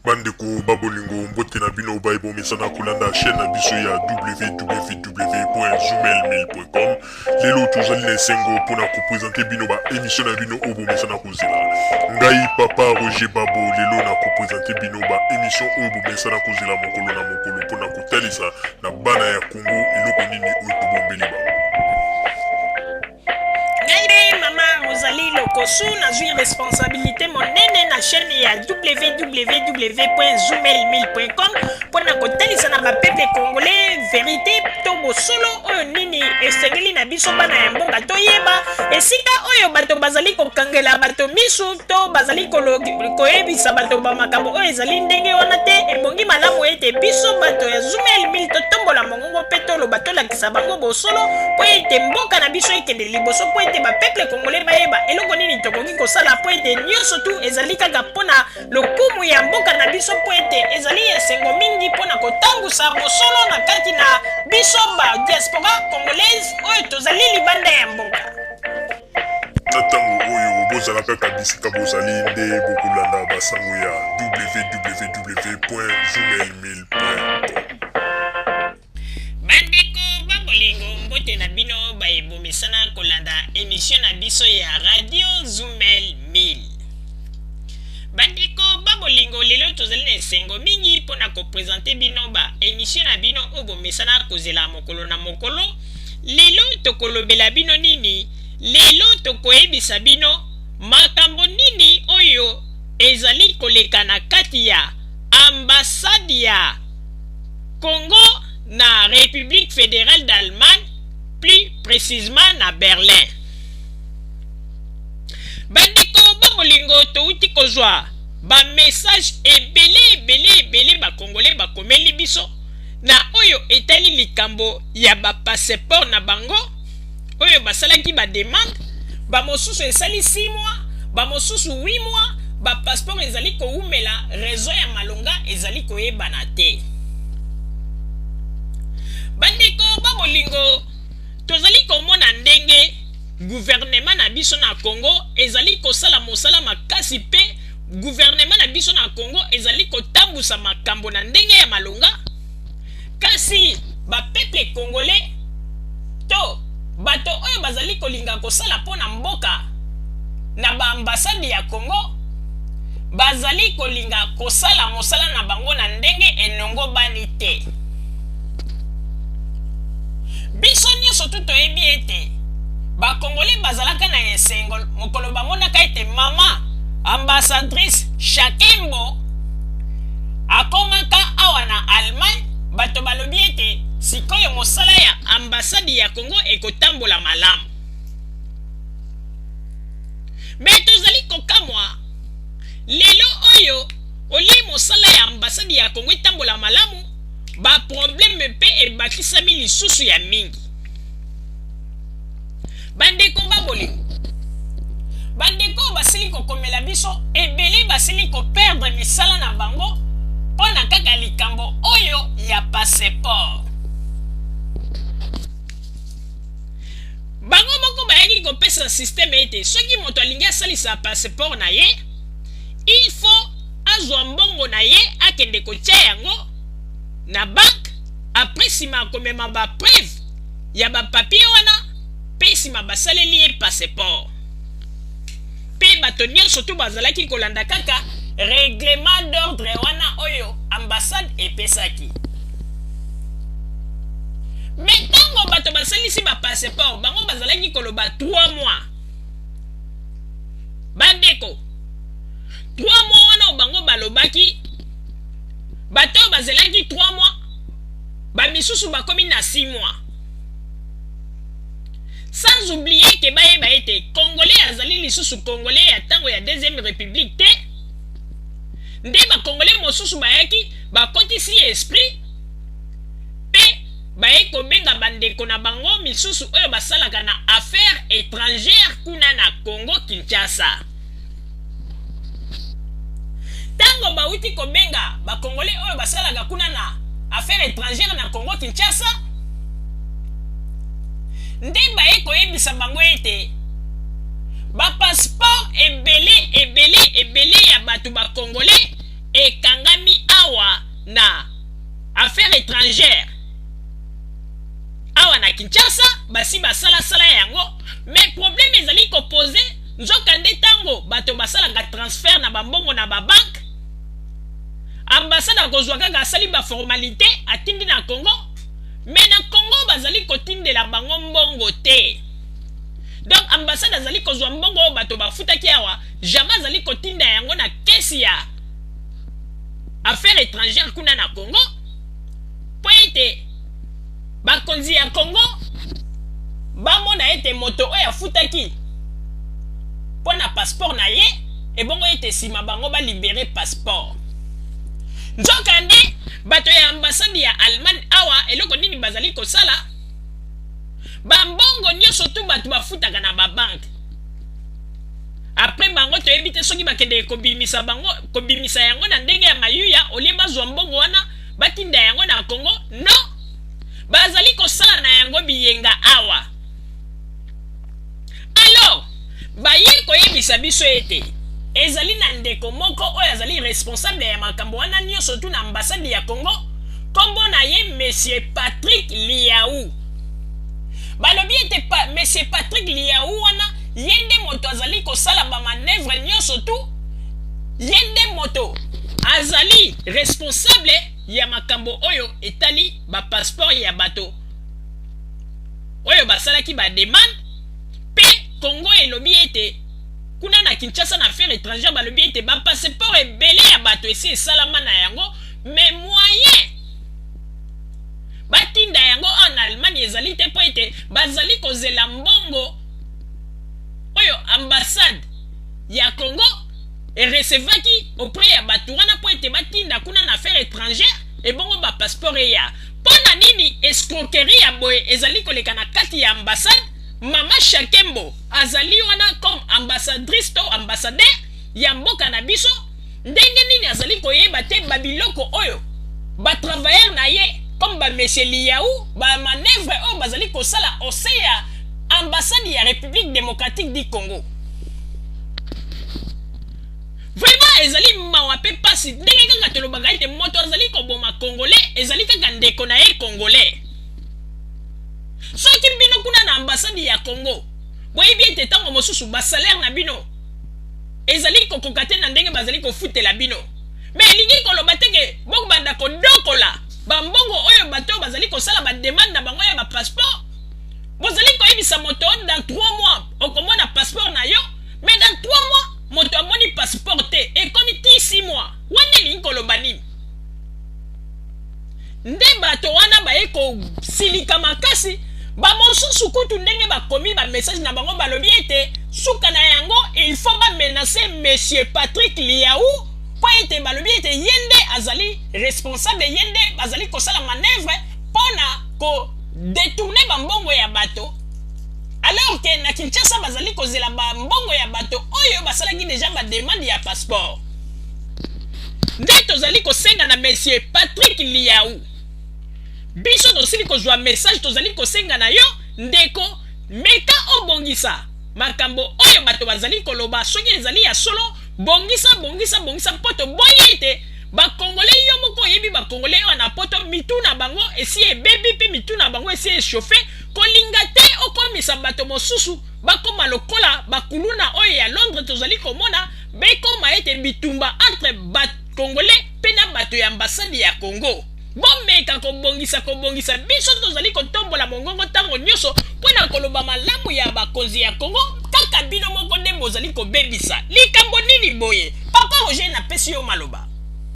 Bandeko ba bolingo, mbote na bino baye bomesana kolanda chaîne na biso ya www.zoomailmail.com. Lelo tozali na esengo mpona kopresente bino ba émission na bino oyo bomesana kozela. Ngai papa Roger Babo lelo na kopresente bino ba émission oyo bomesana kozela mokolo na mokolo mpona kotalisa na bana ya Congo eloko nini oyo tobombeli bango. Ngai mpe mama Rosalie Lokosu nazwi responsabilité monene na chaîne ya www.zoomailmail.com mpo na kotalisa na bapeuple congolais verité to bosolo oyo nini esengeli na biso bana ya mboka toyeba esika oyo bato bazali kokangela bato misu to bazali koyebisa bato bamakambo oyo ezali ndenge wana te. Ebongi malamu ete biso bato ya Zoomail 1000 totombola mongongo mpe toloba, tolakisa bango bosolo mpo ete mboka na biso ekende liboso, mpo ete bapeuple congolais bayeba eloko nini tokoki kosala, mpo ete nyonso tu ezali kaka mpo na lokumu ya mboka na biso, mpo ete ezali esengo mingi mpo na kotambusa bosolo na kati na biso ba diaspora congolaise oyo tozali libanda ya mboka. Na ntango oyo bozala kaka bisika bozali nde bokolanda basango ya www.zoomailmail.com. Bandeko ba bolingo, mbote na bino baye bomesana kolanda emission na biso ya Radio Zumel 1000. Bandeko ba bolingo, lelo tozali na esengo mingi mpo na kopresente bino ba emission na bino oyo bomesana kozela mokolo na mokolo. Lelo tokolobela bino nini? Lelo tokoyebisa bino makambo nini oyo ezali koleka na kati ya ambassade ya Congo na Republique Federale d'Allemagne, plus precisement na Berlin. Bandeko ba bolingo, touti kozwa ba message ebele ebele ebele ba Congolais bakomeli biso na oyo etali likambo ya ba passeport na bango oyo basalaki ba demande, ba mosusu esali 6 mois, ba mosusu 8 mois, ba passeport ezali kowumela, raison ya malonga ezali koyebana te. Bandeko ba bolingo, tozali komona ndenge gouvernement na biso na Congo ezali kosala mosala makasi mpe gouvernement na biso na Congo ezali kotambusa makambo na ndenge ya malonga, kasi ba peuple congolais to bato oyo bazali kolinga kosala mpo na mboka na ba ambassade ya Congo bazali kolinga kosala mosala na bango na ndenge enongobani te. Biso nyonso tu toyebi ete ba Congolais bazalaka na esengo mokolo bamonaka ete mama ambassadrice Shakembo akomaka awa na Allemagne. Bato balobi ete sikoyo mosala ya ambassade ya Congo ekotambola malamu. Me tozali kokamwa lelo oyo, olie mosala ya ambassade ya Congo etambola malamu, ba problème mpe ebakisami lisusu ya mingi. Bandeko ba bolingo, bandeko oyo basili kokomela biso ebele basili koperdre misala na bango mpo na kaka likambo oyo ya passeport. Bango moko bayaki kopesa systeme ete soki moto alingi asalisa passeport na ye, il faut azwa mbongo na ye akende kotia yango na banque, après nsima akomema ba preuve ya ba papier wana mpe nsima basaleli ye passeport. Mpe bato nyonso tu bazalaki kolanda kaka règlement d'ordre wana oyo ambassade epesaki. Me ntango bato basalisi ba passeport, bango bazalaki koloba 3 mois. Bandeko, 3 mois wana bango balobaki, bato oyo bazelaki 3 mois, bamisusu bakomi na 6 mois. Sans oublier ke bayeba ete Congolais azali lisusu Congolais ya ntango ya Deuxième République te. Nde ba Congolais mosusu bayaki bakotisi esprit mpe baye kobenga bandeko na bango misusu oyo basalaka na affaires étrangères kuna na Congo Kinshasa. Ntango bauti kobenga ba Congolais oyo basalaka kuna na affaires étrangères na Congo Kinshasa, nde baye koyebisa bango ete ba passeport ebele ebele ebele ya bato ba Congolais ekangami. na affaire étrangère awa na Kinshasa basi basalasala yango, mais problème ezali kopose. Nzokande ntango bato basalaka transfert na bambongo na babanke, ambassade akozwa kaka, asali baformalité, atindi na Congo, mais na Congo bazali kotindela bango mbongo te. Donc ambassade azali kozwa mbongo oyo bato bafutaki awa, jamais azali kotinda yango na kesi ya affaire étrangère kuna na Congo, mpo ete bakonzi ya Congo bamona ete moto oyo afutaki mpo na passeport na ye, ebongo ete nsima bango balibere passeport. Nzokande bato ya ambassade ya Allemagne awa, eloko nini bazali kosala? Bambongo nyonso tu bato bafutaka na babanke, après bango toyebi te soki bakendeke kobimisa bango, kobimisa yango na ndenge ya mayuya. Olie bazwa mbongo wana, batinda yango na Congo, non, bazali kosala na yango biyenga awa. Alors baye koyebisa biso ete ezali na ndeko moko oyo azali responsable ya makambo wana nyonso tu na ambassade ya Congo, nkombo na ye Monsieur Patrick Liau. Balobi ete Monsieur Patrick Liau wana, ye nde moto azali kosala bamanœuvre nyonso tu, ye nde moto azali responsable ya makambo oyo etali bapasseport ya bato oyo basalaki bademande. Mpe Congo elobi ete kuna na Kinshasa, na affaire étrangère, balobi ete bapasseport ebele ya bato esi esalama na yango, mais moyen batinda yango en Allemagne ezali te, mpo ete bazali kozela mbongo oyo ambassade ya Congo erecevaki auprès ya bato wana, mpo ete batinda kuna na affaire étrangère, ebongo bapasseport eya. Mpo na nini escroquerie ya boye ezali koleka na kati ya ambassade? Mama Shakembo azali wana comme ambassadrice to ambassadeur ya mboka na biso. Ndenge nini azali koyeba te babiloko oyo batravailleur na ye comme bamonsieur Liau, bamanœuvre oyo bazali kosala au sein ya ambassade ya République démocratique du Congo? Vraiment ezali mawa mpe mpasi. Ndenge kaka tolobaka ete moto azali koboma Congolais ezali kaka ndeko na ye Congolais. Soki bino kuna na ambassade ya Congo boyebi ete ntango mosusu basalaire na bino ezali kokoka te na ndenge bazali kofutela bino, mais elingi koloba te ke bokobanda kodokola bambongo oyo bato oyo bazali kosala bademande na bango ya bapasseport. Bozali koyebisa moto dans 3 mois okomona passeport na yo, mais dans 3 mois moto amoni passeport te, ekomi ti 6 mois. Wana elingi koloba nini? Nde bato wana baye kosilika makasi. Bamosusu kutu, ndenge bakomi bamessage na bango, balobi ete suka na yango il faut bamenace Monsieur Patrick Liau, mpo ete balobi ete ye nde azali responsable, ye nde bazali kosala manœuvre mpo na kodétourner bambongo ya bato, alors ke na Kinshasa bazali kozela bambongo ya bato oyo basalaki deja bademande ya passeport. Nde tozali kosenga na Monsieur Patrick Liau, biso tosili kozwa message, tozali kosenga na yo, ndeko, meka obongisa makambo oyo bato bazali koloba. Soki ezali ya solo, bongisa, bongisa, bongisa, mpo toboyi ete Bakongole, yo moko oyebi, Bakongole oyo na Poto, mitu na bango esi ebebi mpe mitu na bango esi echauffe. Kolinga te okomisa bato mosusu bakóma lokola bakuluna oyo ya Londres tozali komona, bekóma ete bitumba entre Bakongole mpe na bato ya ambassade ya Congo. Bomeka kobongisa, kobongisa. Biso tozali kotombola mongongo ntango nyonso mpo na koloba malamu ya bakonzi ya Congo, kaka bino moko nde bozali kobebisa. Likambo nini boye? Papa Roger, napesi yo maloba.